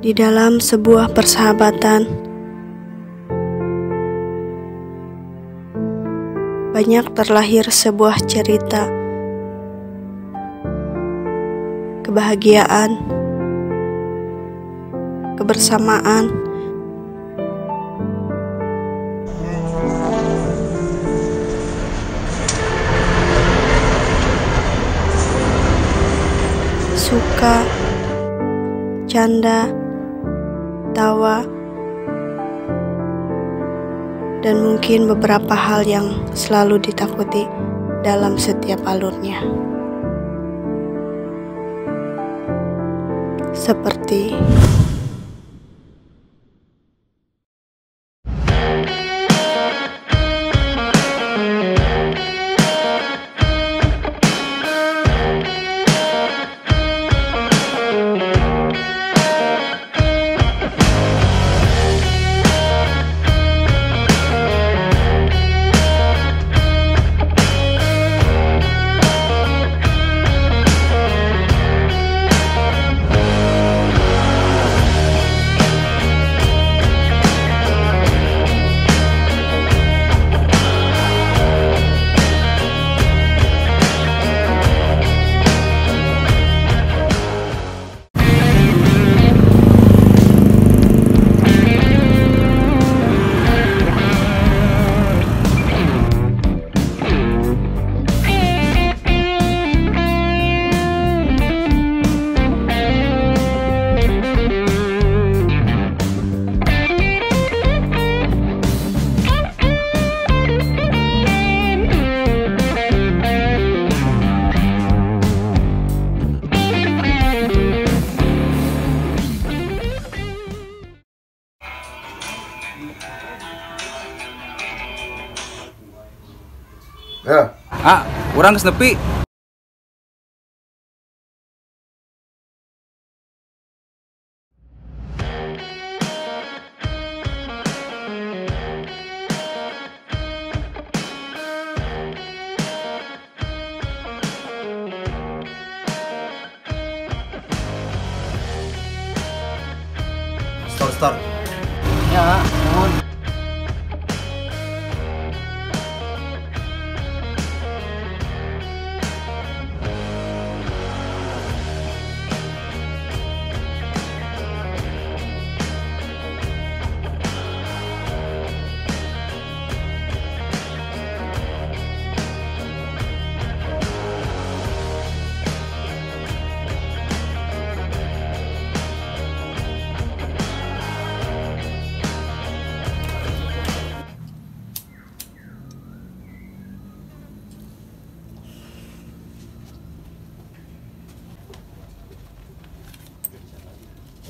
Di dalam sebuah persahabatan, banyak terlahir sebuah cerita kebahagiaan, kebersamaan, suka, canda, tawa, dan mungkin beberapa hal yang selalu ditakuti dalam setiap alurnya. Seperti Ya. Ah, urang geus nepi. Start, start. Ya, nuhun.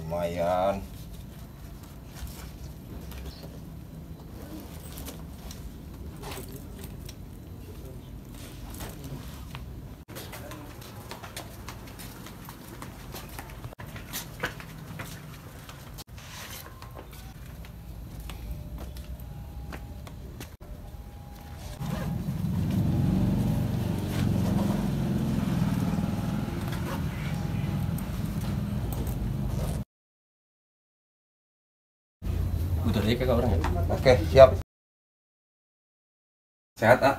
Lumayan. Udah aja ke orang ya. Oke, siap. Sehat, ah.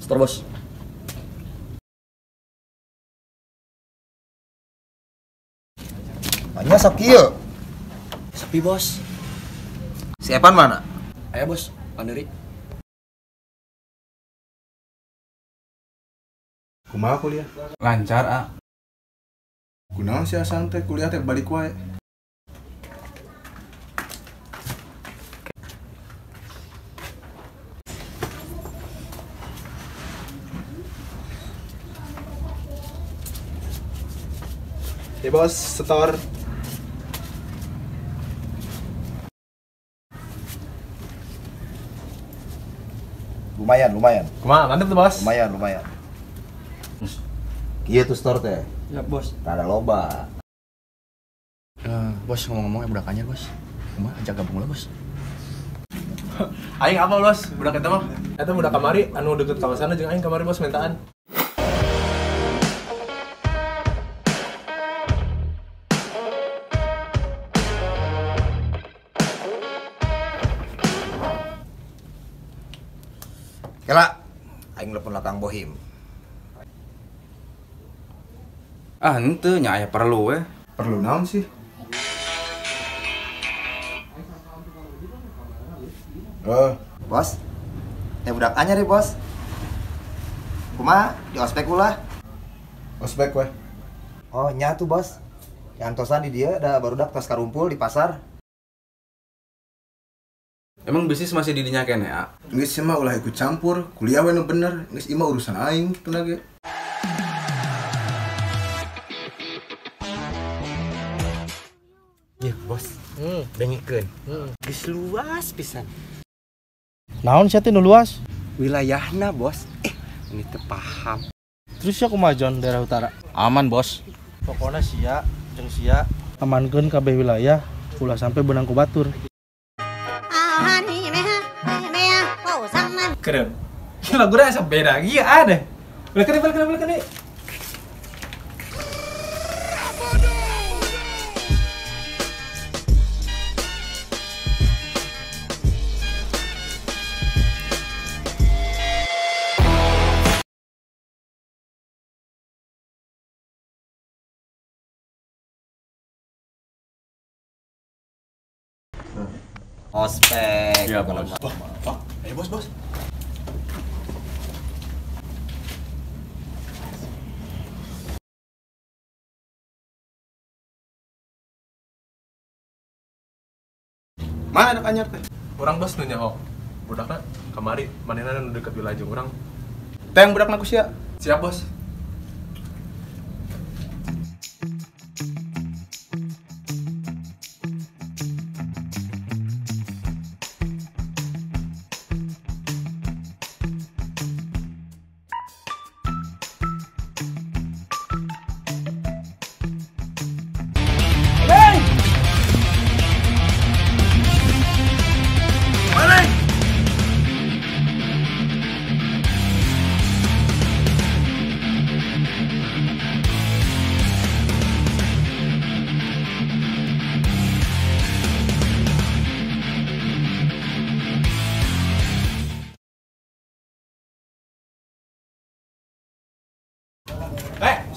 Store, bos. Hanya sakieu. Sepi, bos. Si Evan mana? Ayo, bos. Panderi. Kumaha kuliah? Lancar, ah. Kunaon si Asan teh kuliah teh balik wae. Ya bos, setor. Lumayan, lumayan. Kumaha, mantep tuh bos. Lumayan, lumayan. Iya tuh store teh. Ya bos. Rada loba. Bos, ngomong-ngomong ya budak anyar, Bos. Kumaha ajak gabung lah, Bos. Aing apa, Bos? Budak eta mah. Eta budak kamari anu deket kawasan jeung aing kamari, Bos, mintaan. Kela, aing telepon lah Kang Bohim. Ah, henteu nya aya perlu we. Perlu naon sih? Bos. Teh budak anyar ya, Bos. Kumaha di ospek ulah? Ospek we. Oh, nya tuh, Bos. Yantosan di dia da barudak tos karumpul di pasar. Emang bisnis masih di dinya keneh, A? Geus mah ulah ikut campur, kuliah we nu bener, geus ieu mah urusan aing kitu na ge. Ye, Bos. Dengikeun. Geus luas pisan. Naon sia teh nu luas? Wilayahna, Bos. Ini teu paham. Terus sia kumaha Jon daerah utara? Aman, Bos. Pokona sia jeung sia amankeun kabeh wilayah ulah sampai beunang ku batur. Keren. Laguna asa beda. Iya aneh. Balik kene. Ospek. Iya, Bos. Wah, ayo Bos, Bos. Mana anak anyar teh? Urang Bos nu nyaho. Budakna kamari manehna nu deket wilayah jeung urang. Teh yang budakna ku sia. Siap, Bos.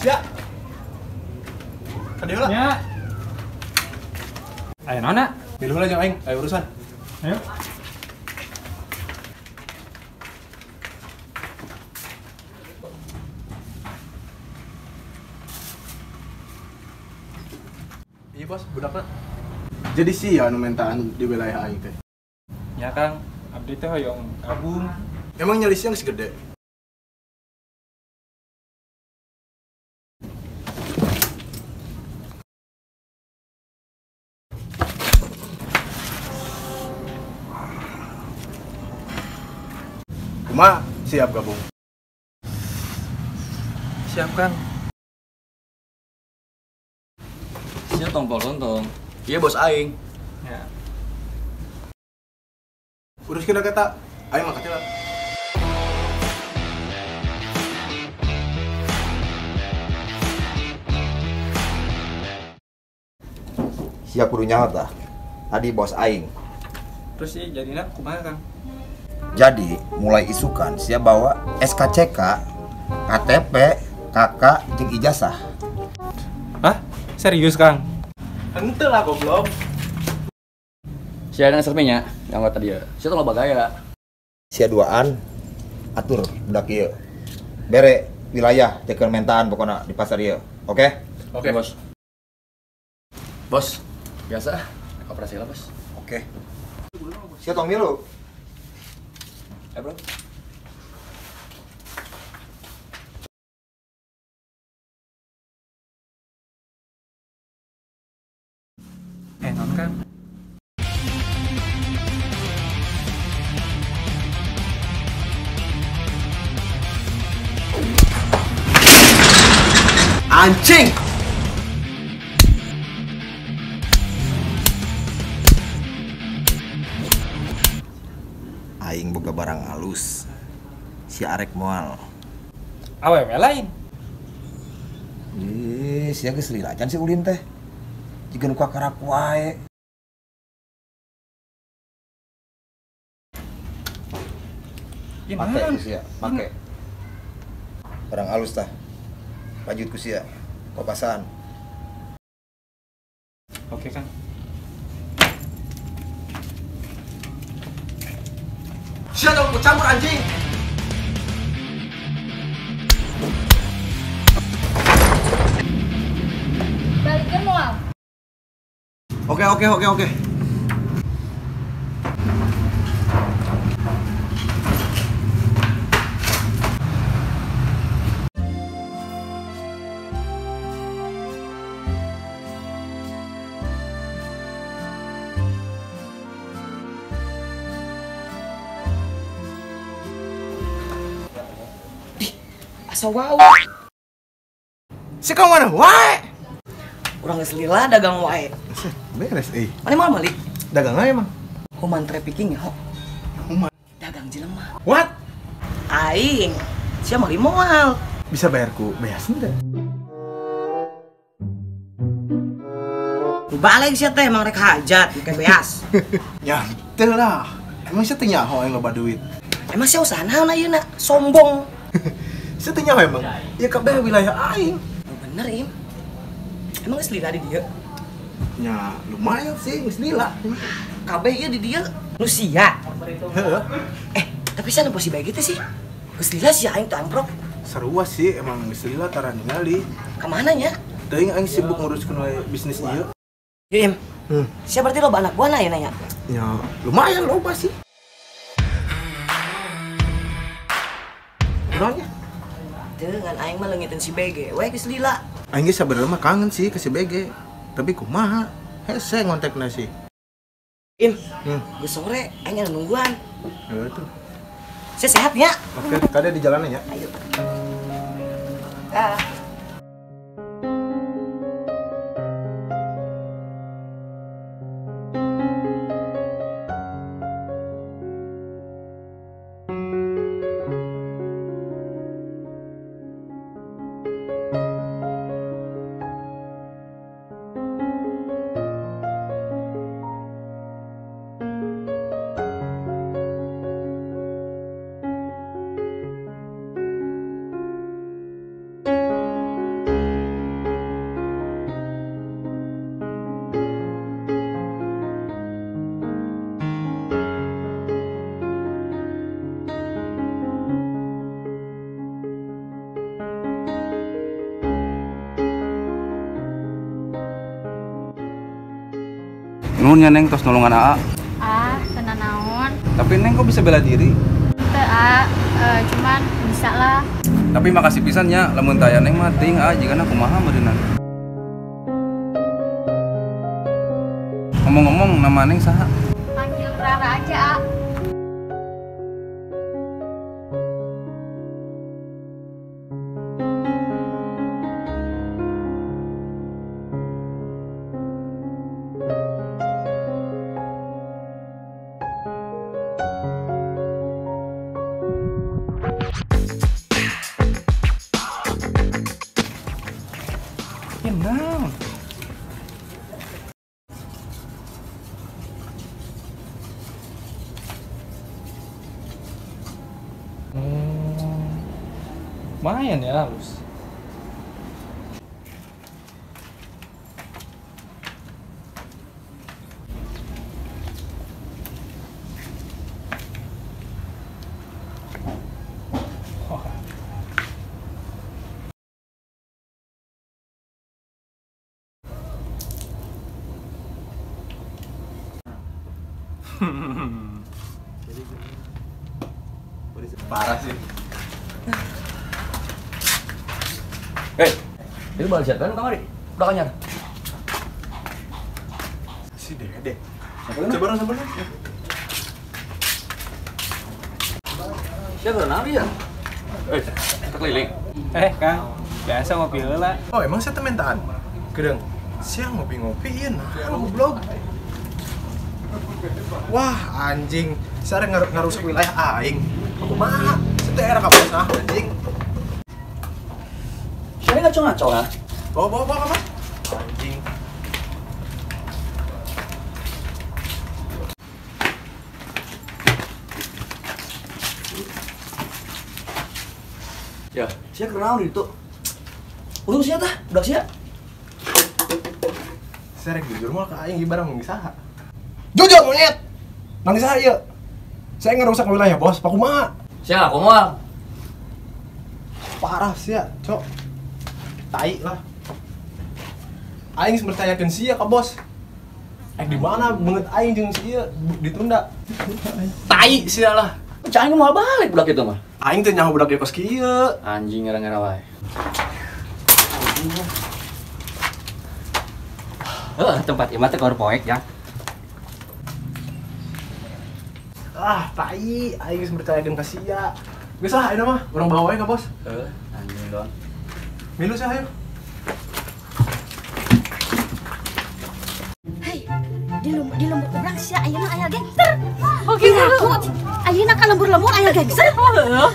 Sia. Ka dieu lah. Ya. Ayo nona. Milu heula jeung aing, aya urusan. Ayo. Iya, Bos, budakna. Jadi sia anu mintaan di wilayah aing teh. Ya, Kang. Abdi teh hoyong gabung. Emang nyali sia geus gede? Kumaha siap gabung? Siap, Kang. Sia tong polontong. Iya, Bos aing. Ya. Uruskeun eta, aing mah katil. Sia kudu nyaho tah. Tadi bos aing. Terus sih jadina kumaha, Kang? Jadi, mulai isukan sia bawa SKCK, KTP, KK, jeung ijazah. Hah? Serius, Kang? Henteu lah goblok. Sia yang resminya, yang kata dia. Sia tong loba gaya. Sia duaan atur budak ieu. Bere wilayah cekeun mentaan pokona di pasar ieu. Oke? Oke, Bos. Bos, biasa operasi lah, Bos. Oke. Sia tong milu. Bro. Non Kang. Anjing. Si arek moal. Awewe lain. Ih, sia geus lila can si Ulin teh. Jiga nu kakarap wae. Pake ku sia, pake. Barang halus tah. Lanjut ku sia. Kopasaan. Oke, Kang. Sia dong campur anjing. Balikin moal. Oke. Asa wow. Si kamu mana? Wae. Urang geus lila dagang wae. Beres euy. Mana mau meuli? Dagang aja emang. Human trafficking ya, ho. Human. Dagang jelema. What? Aing. Sia meuli moal. Bisa bayar ku beas teh. Balik sia teh emang rek hajat make beas. Ya, teu lah. Emang sia teh nyaho aing loba duit. Emang sia usaha naon ayeuna? Sombong. Sia teh nyaho emang. Ya kabeh wilayah aing. Oh, bener, Im. Emang geus lila di dieu? Ya, lumayan sih geus lila. Kabeh ieu di dieu nu sia. Heeh. Tapi sia nempo si bae gitu sih. Geus lila sia aing teh amprok. Sarua sih emang geus lila tara ningali. Ka mana nya? Teuing aing sibuk nguruskeun wae bisnis ieu. Yuk, Im. Sia berarti loba anak buahna ya nanya? Ya, lumayan loba sih. Kurangnya? Teu ngan aing mah leungiteun si BG we geus lila. Aing ge sabenerna mah kangen sih ke si BG. Tapi kumaha? Hese ngontekna sih. Im, geus sore aing nungguan. Heeh tuh. Sia sehat nya? Oke, kade di jalanan ya. Ayo. Ah. Nuhun nya Neng tos nolongan AA. Ah, tenan naon. Tapi Neng kok bisa bela diri? Teu A, cuman bisa lah. Tapi makasih pisan nya, lamun taya Neng mah teuing AA jigana kumaha meureunna. Ngomong-ngomong nama Neng saha? Panggil Rara aja, A. Naon? Lumayan ya halus. Parah sih. Hei, itu balik siapa lu kamari? Udah kanyar. Si Dede. Coba dong, coba dong. Siapa nabi ya? Keliling. Kang, biasa ngopi heula. Oh, emang saya tementaan? Gedeng. Siang ngopi-ngopi ieu nah, goblok. Wah, anjing. Saya ngarusak wilayah aing. Aku mah. Itu era ka bos ah anjing. Sia ngaco-ngaco ah. Bawa bawa bawa ka anjing. Ya, sia keur naon di ditu? Urung sia tah, budak sia. Sia rek jujur moal ka aing ieu barang nang saha? Jujur monyet. Nang saha ieu? Saya ngerusak wilayah bos, pak kumaha? Sia ngaku moal. Parah sia, cok. Tai lah. Aing geus percayakeun sia ka bos. Di mana beungeut aing jeung sia ditunda. Tai sia lah. Cak aing moal balik budak itu mah. Aing teh nyaho budak ieu kos kieu. Anjing ngera-ngera wae. Heeh, tempat ieu mah teh keur poek ya. Ah, tai, aing geus percayakeun ka sia. Geus lah ayeuna mah, urang bawa wae ka bos. Heeh, anjing doang. Milu sia hayu. Hei, di lembur urang sia ayeuna aya gangster. Oke, ayeuna ka lembur-lembur aya gangster. Heeh.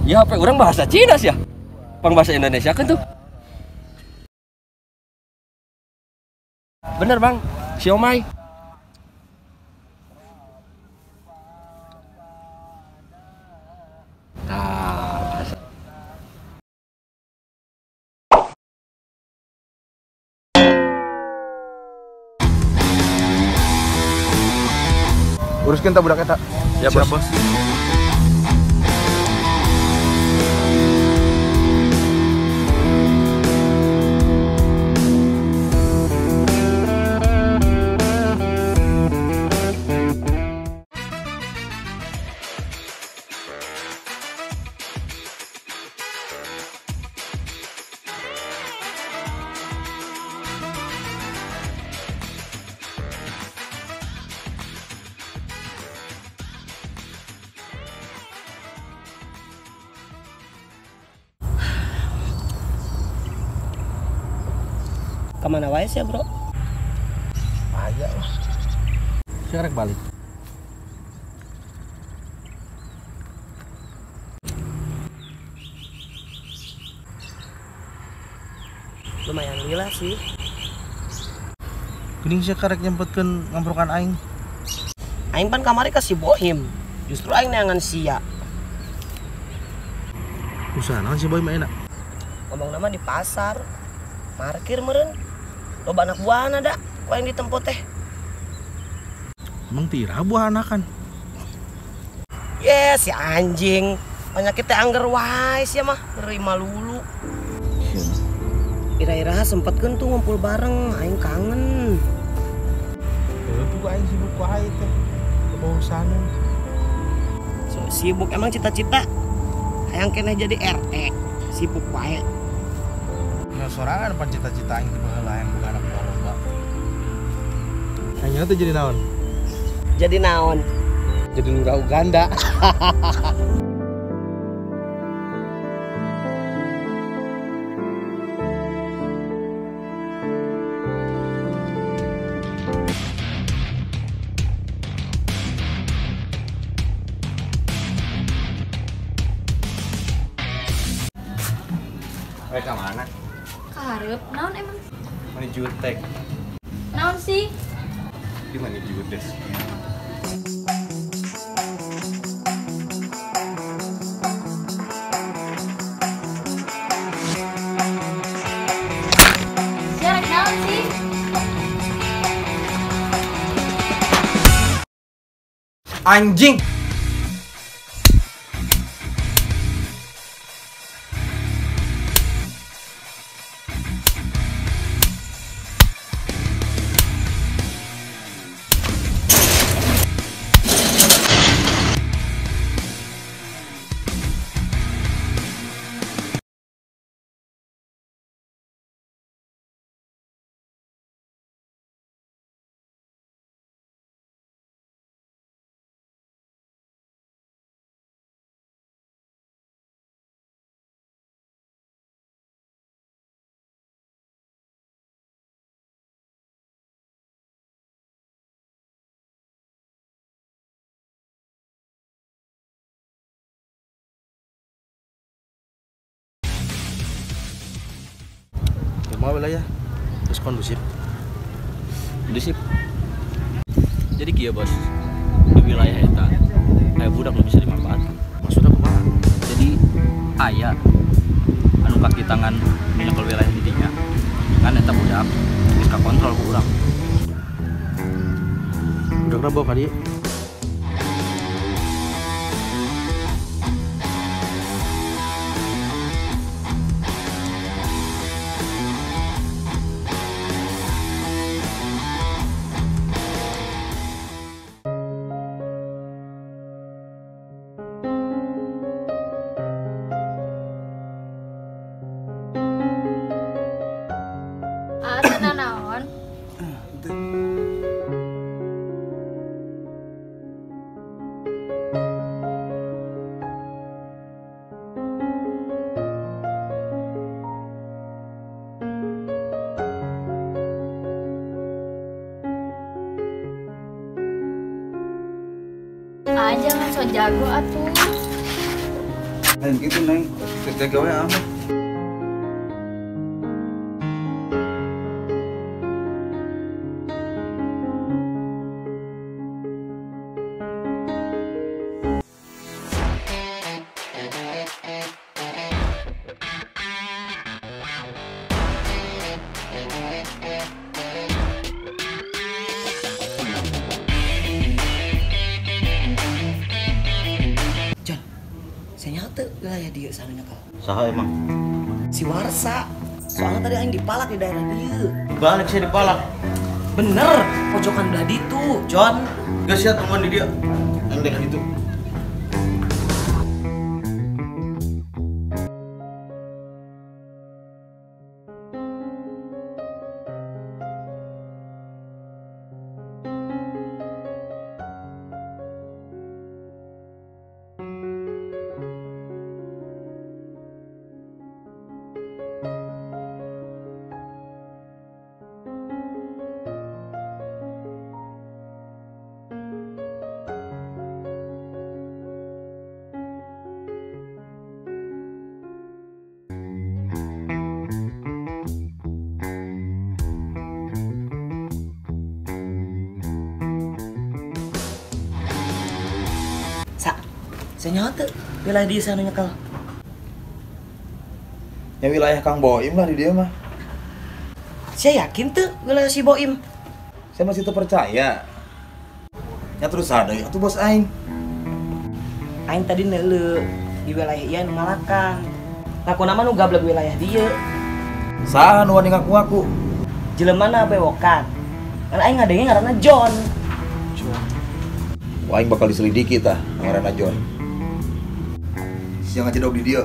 Ya HP orang bahasa Cina sih ya. Pang bahasa Indonesia kan tuh. Bener bang, siomay. Nah, bahasa. Uruskeun ta budak eta. Ya bos. Bos. Kemana wae sih bro? Aya lah. Sia rek balik. Lumayan lila sih. Geuning sia karek nyempetkeun ngamprokan aing. Aing pan kamari ka si Bohim. Justru aing neangan sia. Usaha naon si Bohim ayeuna? Ngomong nama di pasar. Parkir meureun. Loba anak buahna da, ku aing ditempo teh. Emang tira buah anakan? Yes, si anjing. Penyakit teh angger wae sia mah, ngeri malulu. Ira-ira sempetkeun tuh ngumpul bareng, aing kangen. Heuh, tuh aing sibuk wae teh. Loba urusanan. So, sibuk emang cita-cita hayang keneh jadi RT, sibuk wae. Ya sorangan pan cita-cita aing di baheula hayang boga anak buah loba. Hayangna teh jadi naon? Jadi naon? Jadi lurah Uganda. Mereka mana? Kaharep, naon emang? Mana jutek? Naon sih? Di mana judes? Sia rek naon sih? Anjing. Mau wilayah terus kondusif. Kondusif. Jadi kieu bos, di wilayah eta aya budak nu bisa dimanfaatkan. Maksudnya kumaha? Jadi aya anu kaki tangan nyekel wilayah di dinya. Kan eta budak geus kakontrol ku urang. Budakna bawa ka dieu. Naon? Ah, jangan so jago atuh. Lain gitu neng, kerja gawe amat. Wilayah dia sana nyekal. Saha emang? Si Warsa. Soalnya tadi aing dipalak di daerah dia. Balik sih dipalak. Bener, pojokan belah ditu, John. Gak siap temuan di dia. Aing dek itu. Saya nyawa wilayah dia sana nyekel. Ya wilayah Kang Boim lah di dia mah. Saya yakin tuh wilayah si Boim. Saya masih terpercaya. Ya terus ada ya tuh bos aing. Aing tadi neuleu di wilayah ieu nu ngalakan. Ngaku nama nu gablek wilayah dia. Saha nu wani ngaku-ngaku? Jelemana bewokan. Kan aing ngadenge ngaranna John. John. Wah, aing bakal diselidiki tah ngaranna John. Siang aja dog di dia.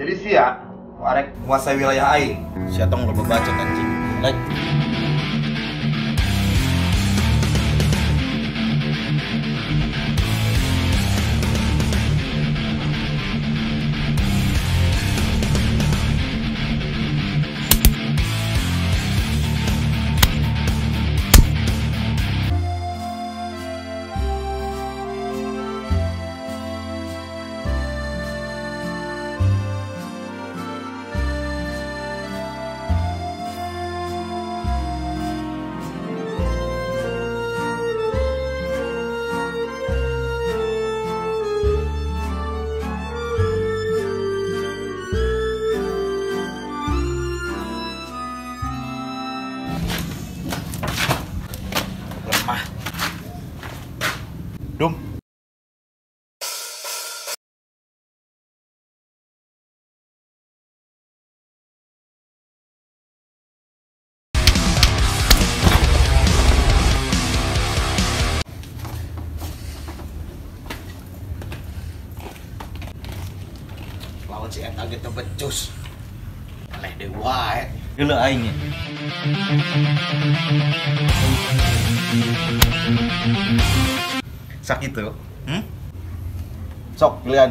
Jadi sia arek nguasai wilayah aing. Sia tong loba bacot anjing. Like. Dum. Lawan si eta ge teu becus. Aneh deui wae. Geuleuh aing nya. Sakitu. Sok pilihan.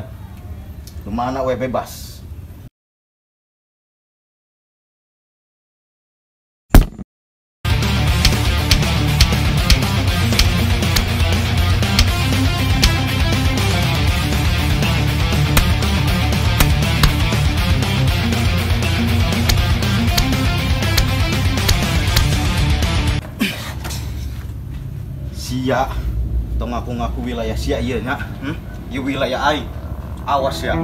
Lumana we bebas. Sia tong ngaku-ngaku wilayah sia ieu nya. Ieu wilayah aing. Awas ya.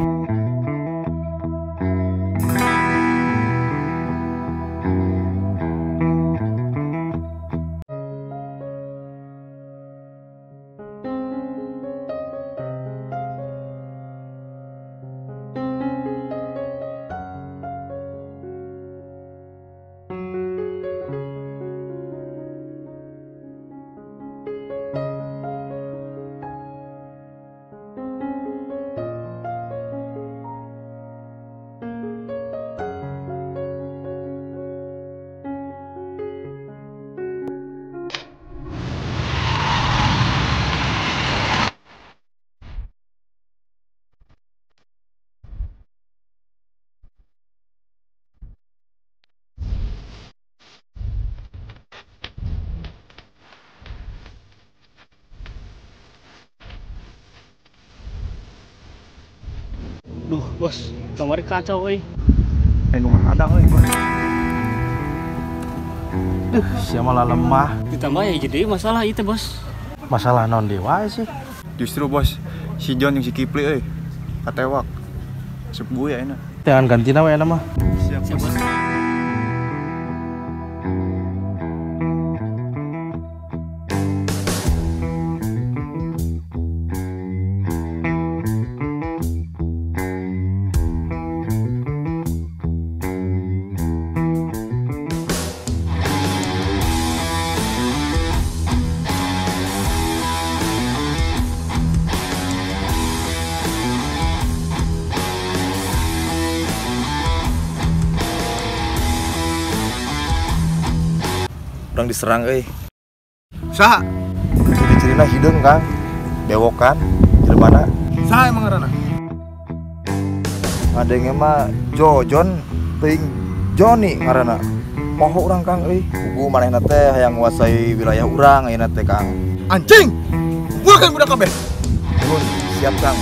Duh, bos, kamari kacau euy. Nu ngadang euy, bos. Duh, sia malah lemah. Ditambah ya jadi masalah itu, bos. Masalah naon deui wae sih? Justru bos, si John yang si Kipli euy. Katewak. Sup gue ya enak. Jangan gantina we enak mah. Siap, bos. Urang diserang euy. Saha? Ciri-cirina hideung, Kang. Bewokan, jelema. Saha emang ngaranna? Ngadenge mah Jojon teuing Joni ngaranna. Poho urang, Kang euy. Buku manehna teh hayang nguasai wilayah urang ayeuna teh, Kang. Anjing! Bukan budak kabeh. Nuhun, siap, Kang.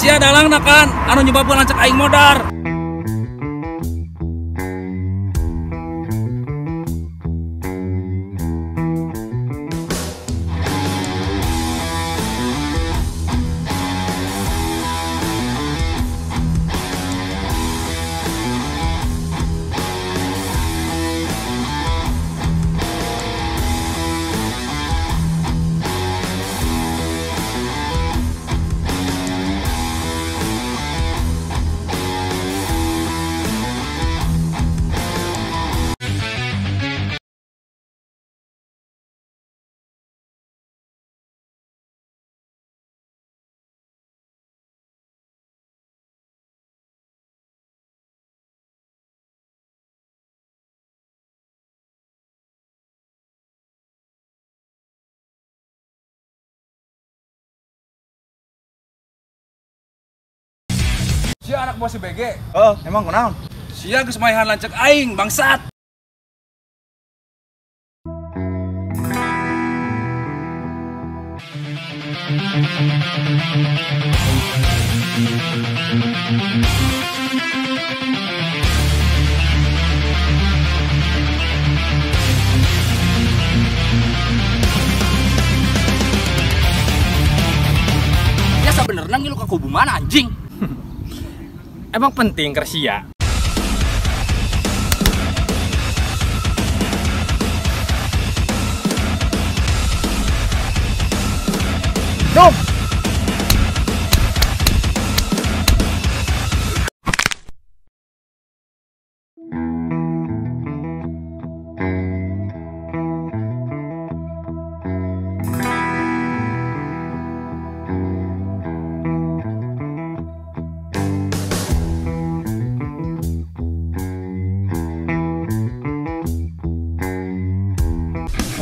Sia dalangna kan anu nyebabkeun lanceuk aing modar. Sia anak buah si BG. Oh, emang kunaon? Sia geus maehan lanceuk aing, bangsat. Ya sabenerna ngilu ka kubu mana anjing? Emang penting ke sia? Dom.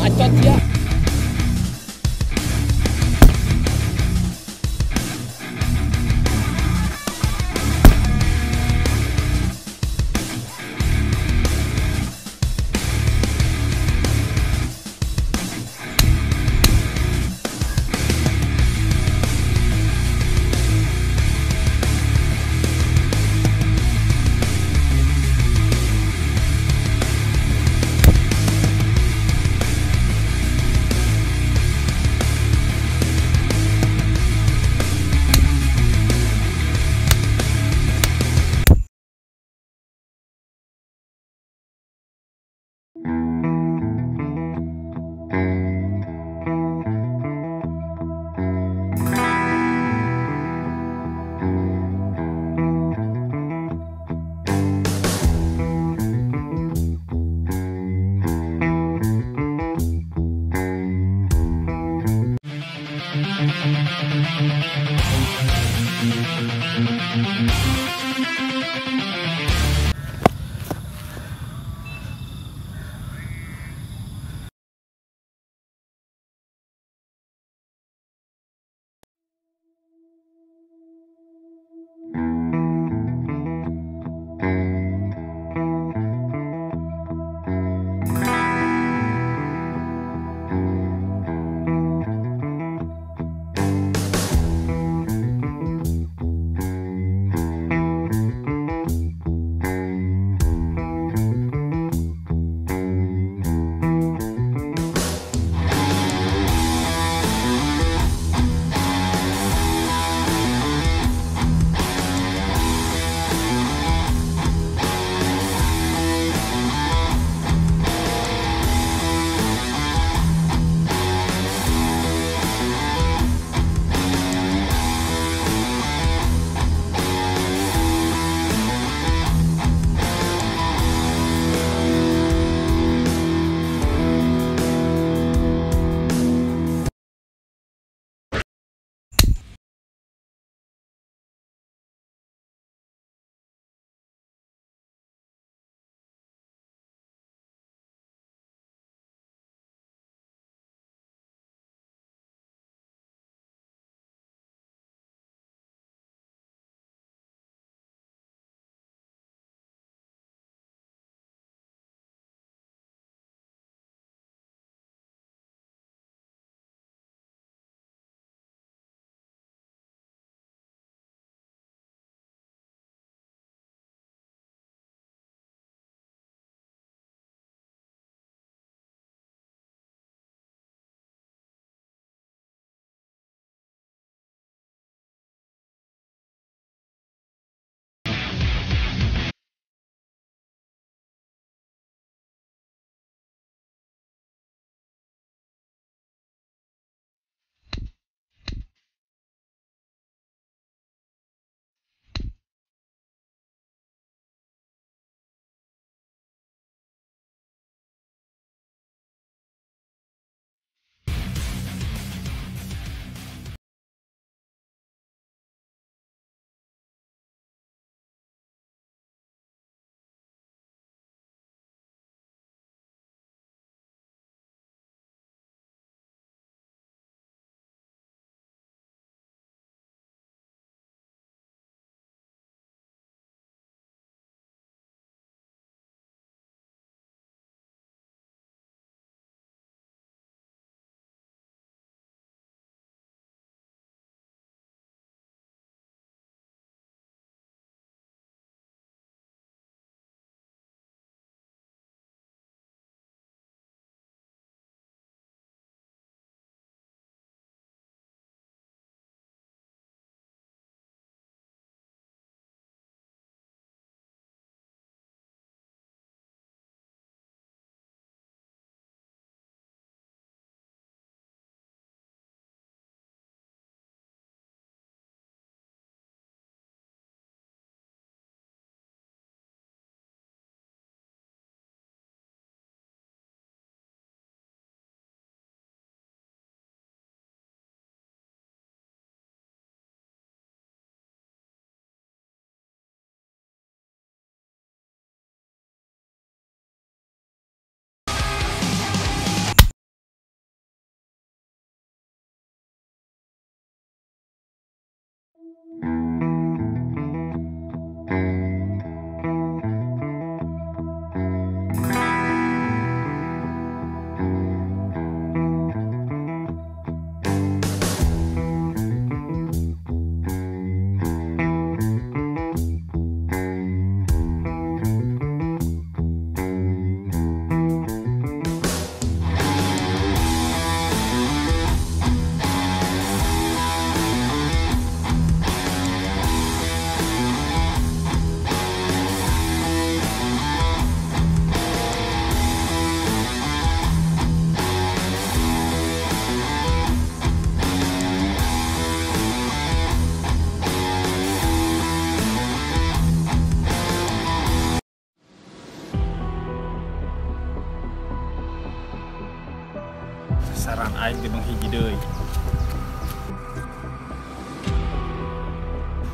Bacot ya.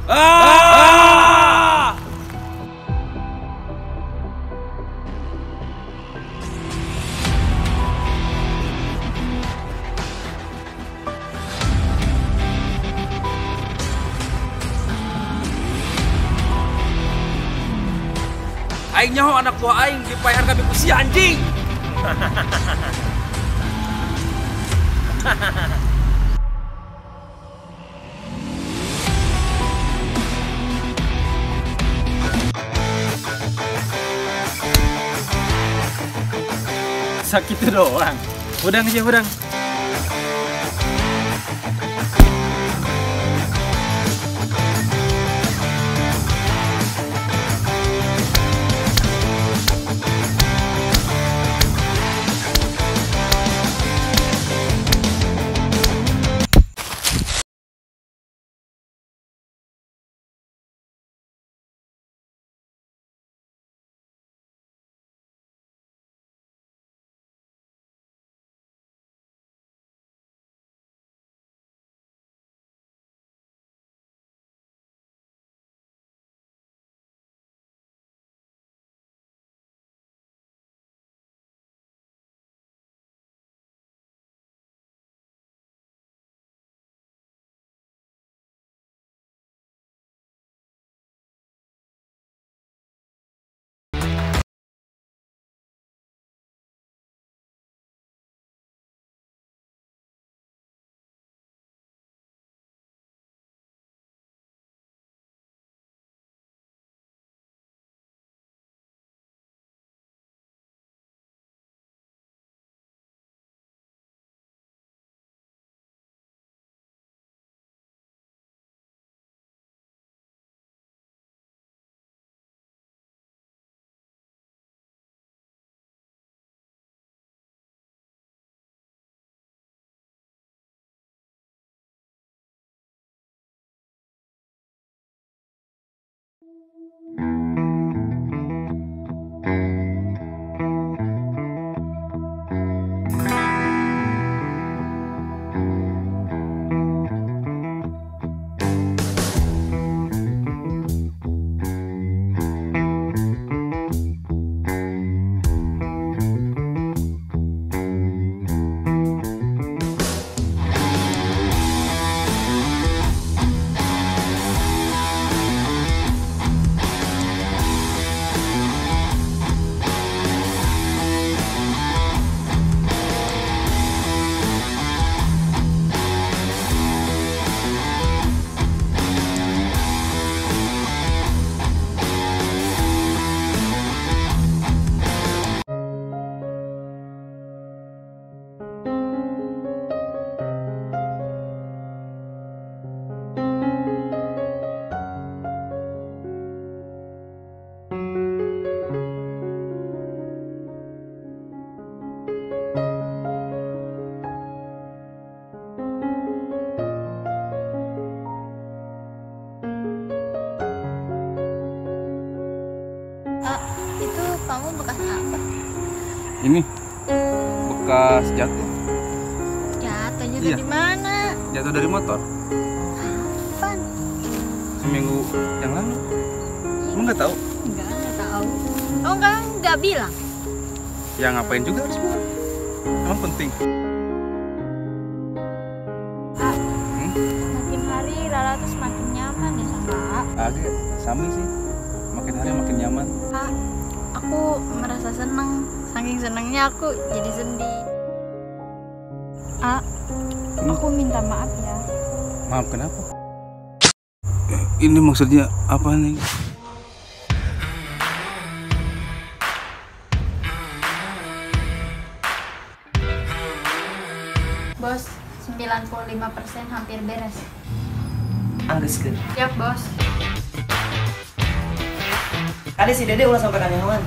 Ah! Aing nyaho anak buah aing dipaehan kabeh ku si anjing. Sakit doang. Udang sih, udang. Itu kamu bekas apa? Ini bekas jatuh. Jatuh juga iya. Di mana? Jatuh dari motor. Kapan? Seminggu yang lalu. Emang nggak tahu? Nggak tahu. Oh, kan nggak bilang. Ya ngapain juga harus bilang? Emang penting. Makin hari Rara tuh semakin nyaman deh sama A. Agak sami sih. Makin hari makin nyaman. Aku merasa seneng. Saking senengnya aku jadi sedih. Aku minta maaf ya. Maaf kenapa? Ini maksudnya apa nih? Bos, 95% hampir beres. Anggeskeun. Siap, Bos. Kali si Dede ulah sampai kanyahoan.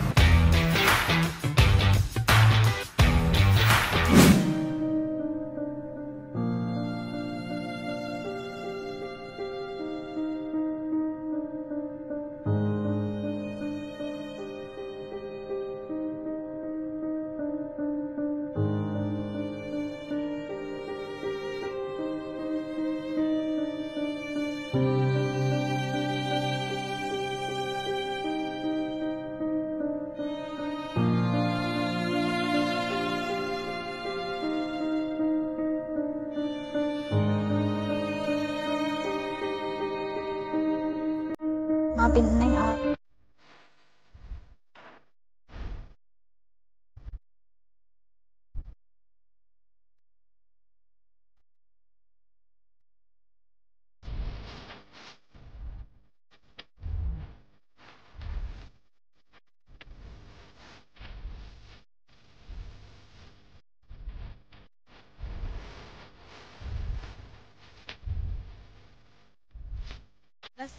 Maafin Neng, ah.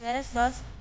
Beres, bos.